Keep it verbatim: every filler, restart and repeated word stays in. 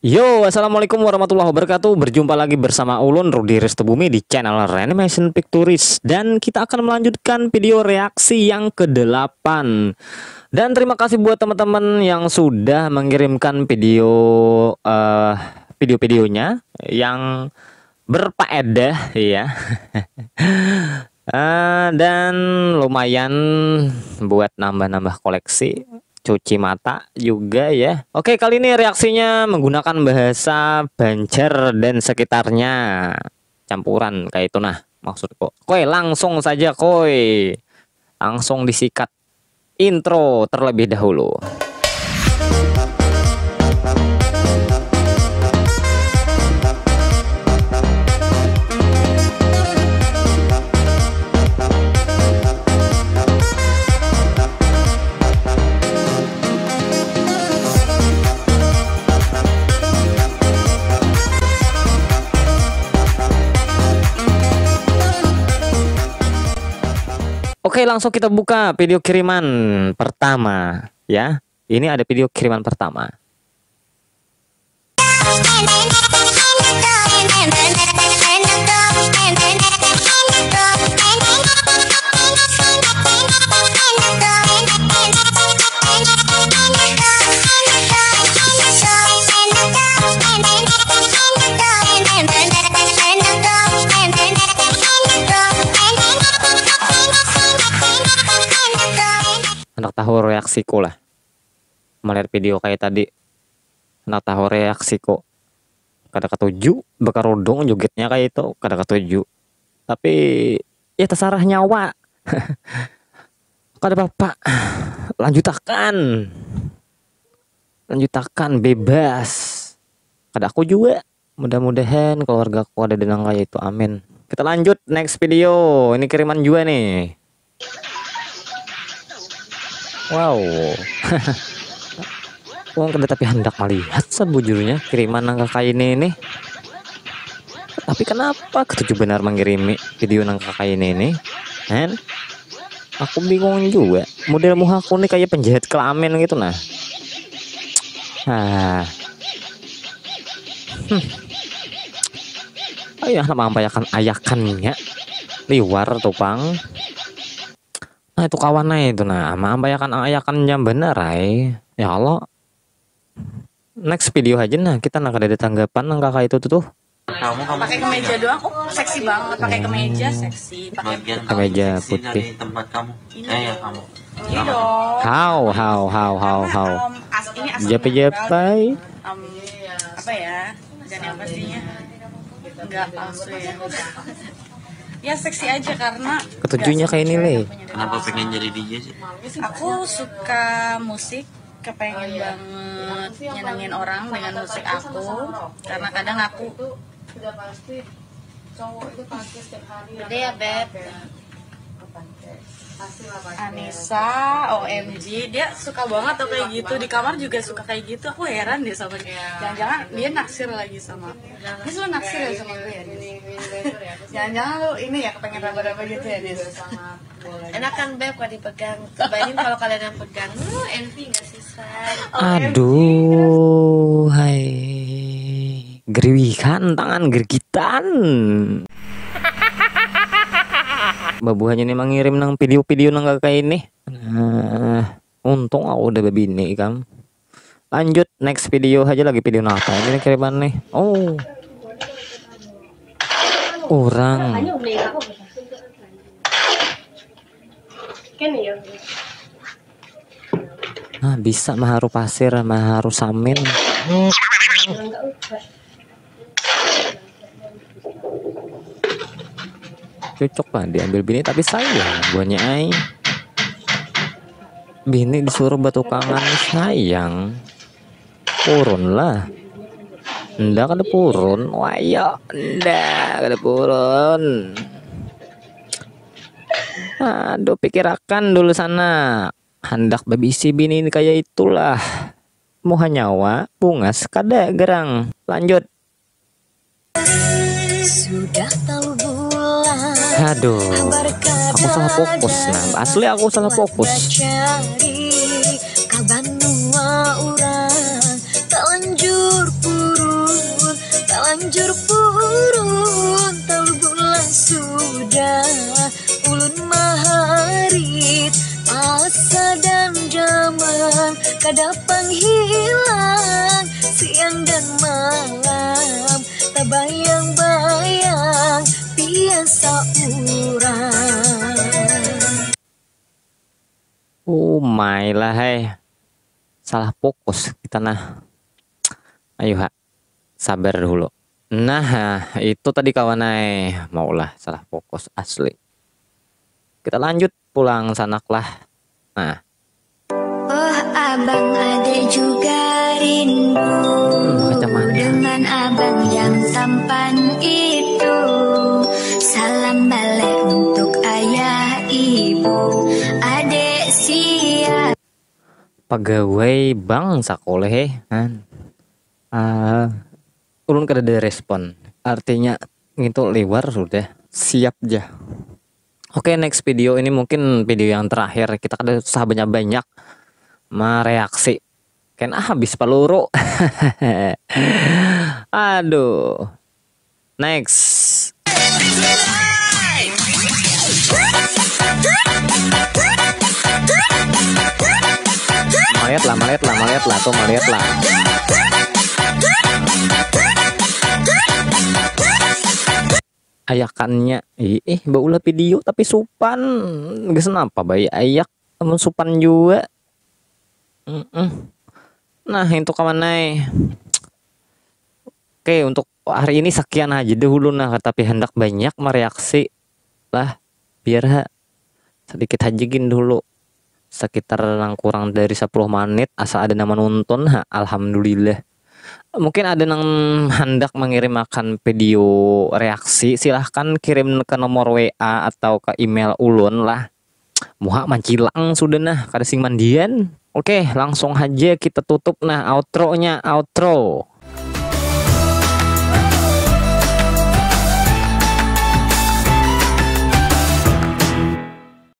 Yo, assalamualaikum warahmatullahi wabarakatuh. Berjumpa lagi bersama ulun Rudi Restubumi di channel Reanimation Pictures dan kita akan melanjutkan video reaksi yang kedelapan. Dan terima kasih buat teman-teman yang sudah mengirimkan video eh video-videonya yang berfaedah ya. Eh, dan lumayan buat nambah-nambah koleksi cuci mata juga ya. Oke, kali ini reaksinya menggunakan bahasa Banjar dan sekitarnya. Campuran kayak itu nah maksudku. Koi, langsung saja koi. Langsung disikat intro terlebih dahulu. Oke, langsung kita buka video kiriman pertama ya. Ini ada video kiriman pertama. Handak tahu reaksiku lah melihat video kayak tadi. Handak tahu reaksiku. Kada katuju, bekerudung jogetnya kayak itu, kada katuju. Tapi ya terserah nyawa. Kada apa-apa. Lanjutakan. Lanjutakan bebas. Kada aku juga. Mudah-mudahan keluargaku ada denang kayak itu. Amin. Kita lanjut next video. Ini kiriman juga nih. Wow. Wong kada tapi handak melihat sebujurnya kiriman nang kakak ini nih. Tapi kenapa ketuju benar mengirimi video nang kakak ini nih? Hen? Aku bingung juga. Model muhaku nih kayak penjahat kelamin gitu nah. Ah. Hmm. Ayo lah mampayakan ayakannya liwar tuh pang. Nah itu kawan nah itu nah mampayakan ayakan jam bener ay. Ya Allah. Next video aja nah kita nak ada tanggapan nang kakak itu tuh. Kamu kamu Pakai kemeja doang, oh seksi banget pakai kemeja, seksi. Pakai bagian Kemeja seksi putih. Dari tempat kamu. Eh ya kamu. Ini dong. How how how how how how. Em, as, ini asli Japai-japai. Em, apa ya? Dan yang pastinya nggak palsu ya. Ya seksi aja karena Ketujuhnya kayak ini leh. Kenapa pengen jadi D J sih? Aku suka musik, kepengen banget nyenengin orang dengan musik aku. Karena kadang aku Sudah pasti cowok itu pasti setiap hari Gede ya, Beb. Apa kayak pasti lah pasti. Anissa, O M G, dia suka banget tuh kayak gitu. Di kamar juga suka kayak gitu. Aku heran deh sama dia. Jangan-jangan dia naksir lagi sama aku. Dia selalu naksir ya sama gue ya, Nis. Jangan-jangan lu ini ya kepengen raba-raba gitu ya, Nis. Enak kan, Beb, kalau dipegang. Cobain kalau kalian yang pegang. Lu envy gak sih, say? Aduh, hai. Geriwihan tangan gergitan. Babuhannya nih mengirim nang video-video nang kakak ini. Nah, untung aku udah babini ikam. Lanjut next video aja lagi video napa ini kiriman nih. Oh. Orang. Kan ya. Nah, bisa maharu pasir, maharu samin. Cocok lah diambil bini tapi sayang buahnya ai. Bini disuruh batukangan sayang. Purun lah. Ndak ada purun, waya ndak ada purun. Aduh pikirakan dulu sana. Handak babisi bini ini kayak itulah. Muha nyawa bungas kada gerang. Lanjut. Sudah tahu bulan Aduh. Aku salah fokus nah. Asli aku salah fokus. Cari kaban dua orang. Telanjur pun Jur purun talu bulan sudah ulun maharit, asa dan jaman kada pang hilang, siang dan malam tabayang-bayang pian saurang. Umai lah hai. Salah fokus kita nah. Ayo ha. Sabar dulu. Nah, itu tadi kawan ai. Maulah salah fokus asli. Kita lanjut pulang sanak lah. Nah, Oh abang, adek juga rindu macam mana? Dengan abang yang tampan itu. Salam balik untuk ayah ibu, adek siap. Pegawai bank sakolah eh. Han. Ah, ulun kada ada respon. Artinya ngintu liwar sudah. Siap ja. Oke, next video ini mungkin video yang terakhir. Kita kada usah banyak-banyak mereaksi. Kena habis peluru. Aduh. Next. Malihat lah, malihat lah, malihat lah, tuh malihat lah. Ayakannya, ih, eh, baulah video tapi supan. Geus napa bayi ayak, namun supan juga. Mm-mm. Nah, itu kawan ai. Oke, untuk hari ini sekian aja dahulu nah, tapi hendak banyak mereaksi lah, biar ha sedikit aja gin dulu, sekitar nang kurang dari sepuluh menit, asal ada nama nonton ha, alhamdulillah. Mungkin ada nang hendak mengirim akan video reaksi, silahkan kirim ke nomor W A atau ke email ulun lah. Muha mancilang sudah nah, kada sing mandian. Oke, langsung aja kita tutup nah outro-nya, outro.